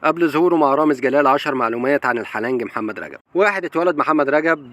قبل ظهوره مع رامز جلال 10 معلومات عن الحلنجي محمد رجب. واحد، اتولد محمد رجب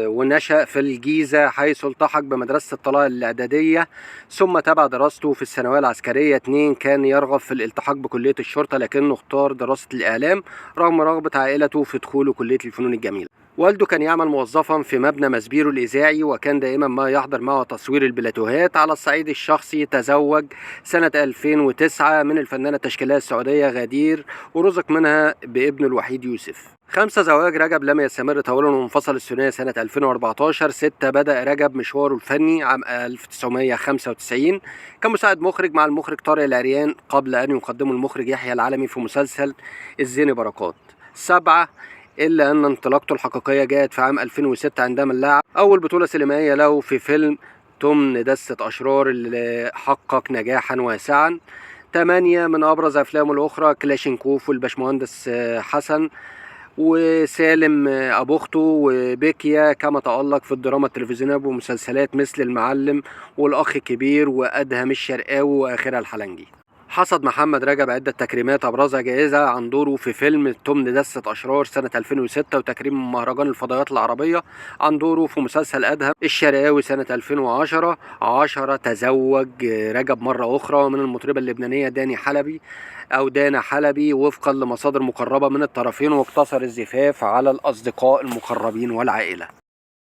ونشأ في الجيزة، حيث التحق بمدرسة الطلائع الإعدادية ثم تابع دراسته في الثانوية العسكرية. 2، كان يرغب في الالتحاق بكلية الشرطة لكنه اختار دراسة الإعلام رغم رغبة عائلته في دخوله كلية الفنون الجميلة. والده كان يعمل موظفا في مبنى مسبيرو الإذاعي، وكان دائما ما يحضر معه تصوير البلاتوهات. على الصعيد الشخصي تزوج سنة 2009 من الفنانة التشكيلية السعودية غدير، ورزق منها بابنه الوحيد يوسف. 5، زواج رجب لم يستمر طويلا وانفصل الثنائي سنة 2014. 6، بدأ رجب مشواره الفني عام 1995 كمساعد مخرج مع المخرج طارق العريان، قبل أن يقدمه المخرج يحيى العلمي في مسلسل الزين بركات. 7، إلا أن انطلاقته الحقيقية جاءت في عام 2006 عندما لعب أول بطولة سينمائية له في فيلم تمن دستة أشرار اللي حقق نجاحا واسعا. 8، من أبرز أفلامه الأخرى كلاشينكوف والباشمهندس حسن وسالم أبو أخته وبيكيا، كما تألق في الدراما التلفزيونية بمسلسلات مثل المعلم والأخ الكبير وأدهم الشرقاوي وآخرها الحلنجي. حصد محمد رجب عدة تكريمات أبرزها جائزة عن دوره في فيلم تمن دستة أشرار سنة 2006، وتكريم مهرجان الفضائيات العربية عن دوره في مسلسل أدهم الشرقاوي سنة 2010. 10، تزوج رجب مرة أخرى من المطربة اللبنانية داني حلبي أو دانا حلبي وفقا لمصادر مقربة من الطرفين، واقتصر الزفاف على الأصدقاء المقربين والعائلة.